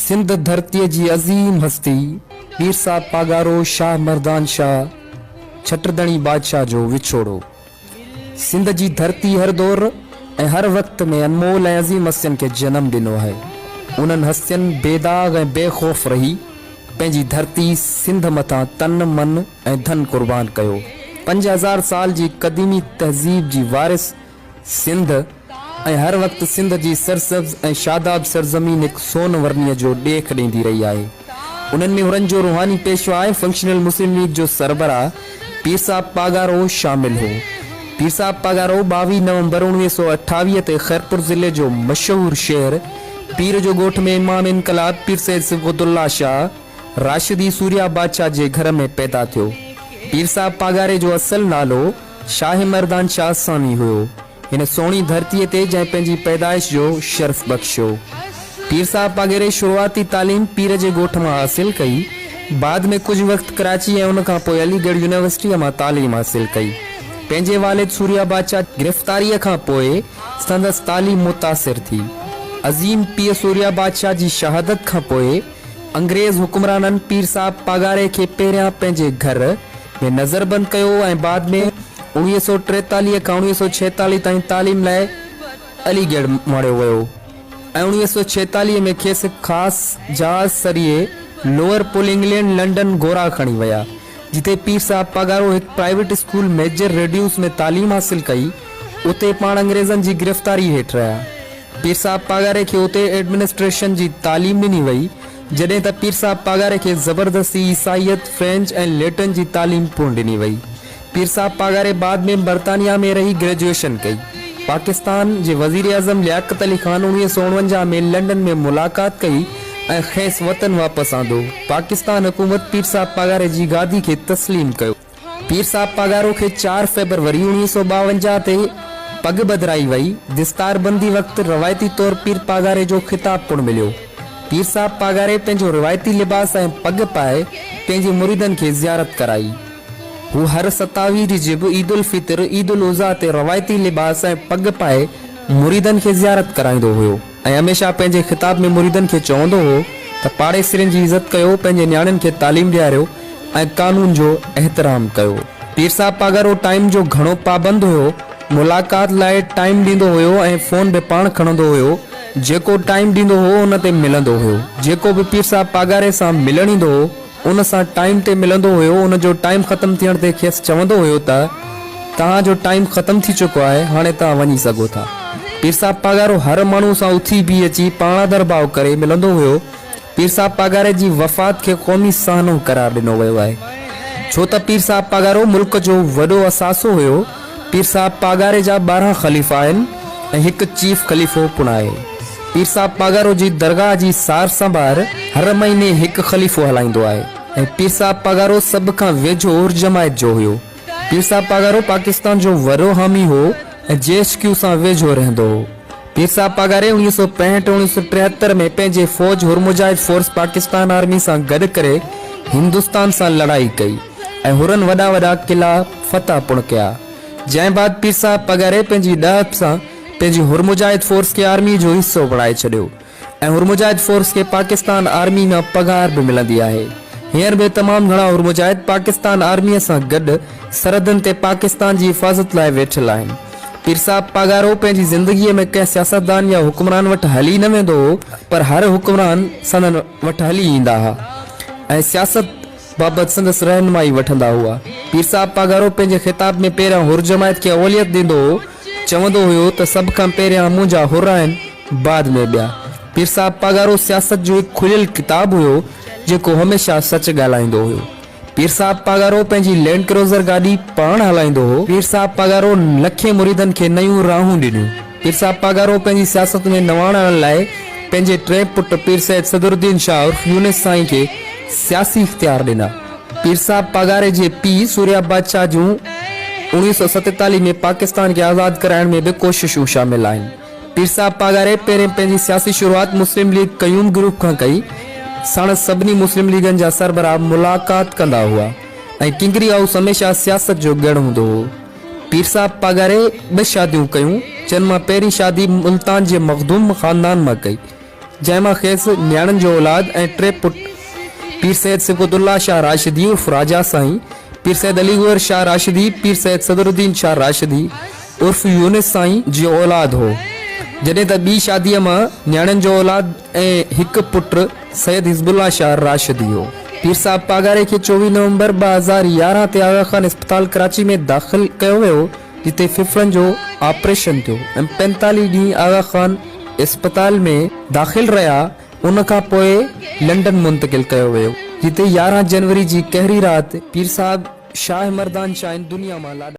سنڌ ڌرتيء جي عظيم هستي پير صاحب پاڳارو شاهه مردان شاهه ڇٽردڻي بادشاهه جو وڇوڙو. سنڌ جي ڌرتي هر دور ۽ هر وقت ۾ انمول ۽ عظيم هستين کي جنم ڏنو آهي. انهن هستين بي داغ ۽ بي خوف رهي پنهنجي ڌرتي سنڌ مٿان تن، من ۽ ڌن قربان ڪيو. 5000 سال جي قديمي تهذيب جي وارث سنڌ ۽ هر وقت سنڌ جي سرسبز ۽ شاداب سرزمين هڪ سون ورنيء جو ڏيک ڏيندي رهي آهي. انهن ۾ حرن جو روحاني پيشوا ۽ فنڪشنل مسلم ليگ جو سربراهه پير صاحب پاڳارو شامل هو. پير صاحب پاڳارو 22 نومبر 1928 تي خيرپور ضلعي جو مشهور شهر پير جو ڳوٺ ۾ امام انقلاب پير سيد صبغت الله شاهه راشدي سوريا بادشاهه جي گهر ۾ پيدا ٿيو. پير صاحب پاڳاري جو اصل نالو شاهه مردان شاهه ثاني هيو. هن سهڻي ڌرتيء تي جنهن پنهنجي پيدائش جو شرف بخشيو. پير صاحب پاڳيري شروعاتي تعليم پير جي ڳوٺ مان حاصل ڪئي. بعد ۾ ڪجهه وقت ڪراچي ۽ ان کان پوء علي ڳڙهه يونيورسٽيء مان تعليم حاصل ڪئي. پنهنجي والد سوريا بادشاهه گرفتاريء کان پوء سندس تعليم متاثر ٿي. عظيم پيء سوريا بادشاهه جي شهادت کان پوء انگريز حڪمرانن پير صاحب پاڳاري کي پهريان پنهنجي گهر ۾ نظربند ڪيو ۽ بعد ۾ 1943 کان 1946 تائين تعليم لاء علي ڳڙهه ماڻيو ويو ۽ 1946 ۾ کيس خاص جهاز ذريعي لوئر پل انگلينڊ لنڊن گورا کڻي ويا جتي پير صاحب پاڳارو هڪ پرائيويٽ اسڪول ميجر ريڊيوس ۾ تعليم حاصل ڪئي اتي پاڻ انگريزن جي گرفتاري هيٺ رهيا. پير صاحب پاڳاري کي اتي ايڊمنسٽريشن جي تعليم ڏني وئي، جڏهن ته پير صاحب پاڳاري کي زبردستي عيسائيت، فرينچ ۽ ليٽن جي تعليم پڻ ڏني وئي. پير صاحب پاڳاري بعد ۾ برطانيا ۾ رهي گريجوئيشن ڪئي. پاڪستان جي وزيراعظم لياقت علي خان 1949 ۾ لنڊن ۾ ملاقات ڪئي ۽ کيس وطن واپس آندو. پاڪستان حڪومت پير صاحب پاڳاري جي گادي کي تسليم ڪيو. پير صاحب پاڳارو کي چار فيبروري 1952 تي پڳ ٻڌرائي وئي. دستار بندي وقت روايتي طور پير پاڳاري جو خطاب پڻ مليو. پير صاحب پاڳاري پنهنجو روايتي لباس ۽ پڳ پائي پنهنجي مريدن کي زيارت ڪرائي. هو هر ستاويهه رجب، عيد الفطر، عيد الاضحيٰ تي روايتي لباس ۽ پڳ پائي مريدن کي زيارت ڪرائيندو هيو. ۽ هميشه پنهنجي خطاب ۾ مريدن کي چوندو هو ته پاڙيسرين جي عزت ڪيو، پنهنجي نياڻين کي تعليم ڏياريو ۽ قانون جو احترام ڪيو. پير صاحب پاڳارو ٽائيم جو گهڻو پابند هيو، ملاقات لاء ٽائيم ڏيندو هيو ۽ فون به پاڻ کڻندو هيو، جيڪو ٽائيم ڏيندو هو ان تي ملندو هيو، جيڪو به پير صاحب پاڳاري سان ملڻ ايندو هو، ان سان ٽائيم تي ملندو هيو ان جو ٽائيم ختم ٿيڻ تي کيس چوندو هيو ته توهان جو ٽائيم ختم ٿي چڪو آهي هاڻي توهان وڃي سگهو ٿا. پير صاحب پاڳارو هر ماڻهو سان اٿي بيهي اچي پاڻ آڌرڀاء ڪري ملندو هيو. پير صاحب پاڳاري جي وفات کي قومي سانحو قرار ڏنو ويو آهي. ڇو ته پير صاحب پاڳارو ملڪ جو وڏو اثاثو هيو. پير صاحب پاڳاري جا 12 خليفا آهن ۽ هڪ چيف خليفو پڻ آهي. پير صاحب پاڳارو جي درگاهه جي سار سنڀار هر مهيني هڪ خليفو هلائيندو آهي ۽ پير صاحب پاڳارو سڀ کان ويجهو حر جماعت جو هيو. پير صاحب پاڳارو پاڪستان جو وڏو حامي هو ۽ جي ايڇ ڪيو سان ويجهو رهندو هو. پير صاحب پاڳاري 1965 1973 ۾ پنهنجي فوج حر مجاهد فورس پاڪستان آرمي سان گڏ ڪري هندستان سان لڙائي ڪئي ۽ حرن وڏا وڏا قلعا فتح پڻ ڪيا. جنهن بعد پير صاحب پاڳاري پنهنجي ڏاهپ سان پنهنجي حر مجاهد فورس کي آرمي جو حصو بڻائي ڇڏيو ۽ حر مجاهد فورس کي پاڪستان آرمي مان پگهار به ملندي آهي. هينئر به تمام گهڻا حر مجاهد پاڪستان آرميء سان گڏ سرحدن تي پاڪستان جي حفاظت لاء ويٺل آهن. پير صاحب پاڳارو پنهنجي زندگيء ۾ ڪنهن سياستدان يا حڪمران وٽ هلي نه ويندو هو پر هر حڪمران سندن وٽ هلي ايندا ها ۽ سياست بابت سندس رهنمائي وٺندا هئا. پير صاحب پاڳارو پنهنجي خطاب ۾ پهريان حر جماعت کي اوليت ڏيندو هو، چوندو هيو ته سڀ کان پهريان منهنجا حر آهن، بعد ۾ ٻيا. پير صاحب پاڳارو سياست جو هڪ کليل ڪتاب هيو، جيڪو هميشه سچ ڳالهائيندو هيو. پير صاحب پاڳارو پنهنجي لينڊ ڪروزر گاڏي پاڻ هلائيندو هو. پير صاحب پاڳارو لکين مريدن کي نيون راهون ڏنيون. پير صاحب پاڳارو پنهنجي سياست ۾ نواڻ آڻڻ لاء پنهنجي ٽئين پٽ پير سيد صدرالدين شاهه عرف يونس سائين کي سياسي اختيار ڏنا. پير صاحب پاڳاري جي پيء سوريا بادشاهه جون 1947 ۾ پاڪستان کي آزاد ڪرائڻ ۾ به ڪوششون شامل آهن. پير صاحب پاڳاري پهرين پنهنجي سياسي شروعات مسلم ليگ قيوم گروپ کان ڪئي. ساڻس سڀني مسلم ليگن جا سربراهه ملاقات ڪندا هئا ۽ ڪنگري هائوس هميشه سياست جو ڳڙهه هوندو هو. پير صاحب پاڳاري ٻه شاديون ڪيون، جن مان پهرين شادي ملتان جي مخدوم خاندان مان ڪئي. جنهن مان کيس نياڻين جو اولاد ۽ ٽي پٽ پير سيد صبغت الله شاهه راشدي عرف راجا سائين، پير سيد علي گوهر شاهه راشدي، پير سيد صدر الدين شاهه راشدي عرف يونس سائين جو اولاد هو. جڏهن ته ٻي شاديء مان نياڻين جو اولاد ۽ هڪ پٽ سيد حزب الله شاهه راشدي هو. پير صاحب پاڳاري کي 24 نومبر 2011 تي آغا خان اسپتال ڪراچي ۾ داخل ڪيو ويو جتي ڦڦڙن جو آپريشن ٿيو ۽ 45 ڏينهن آغا خان اسپتال ۾ داخل رهيا. ان کان پوء لنڊن منتقل ڪيو ويو، جتي 11 جنوري جي قهري رات پير صاحب شاهه مردان شاهه هن دنيا مان لاڏاڻو.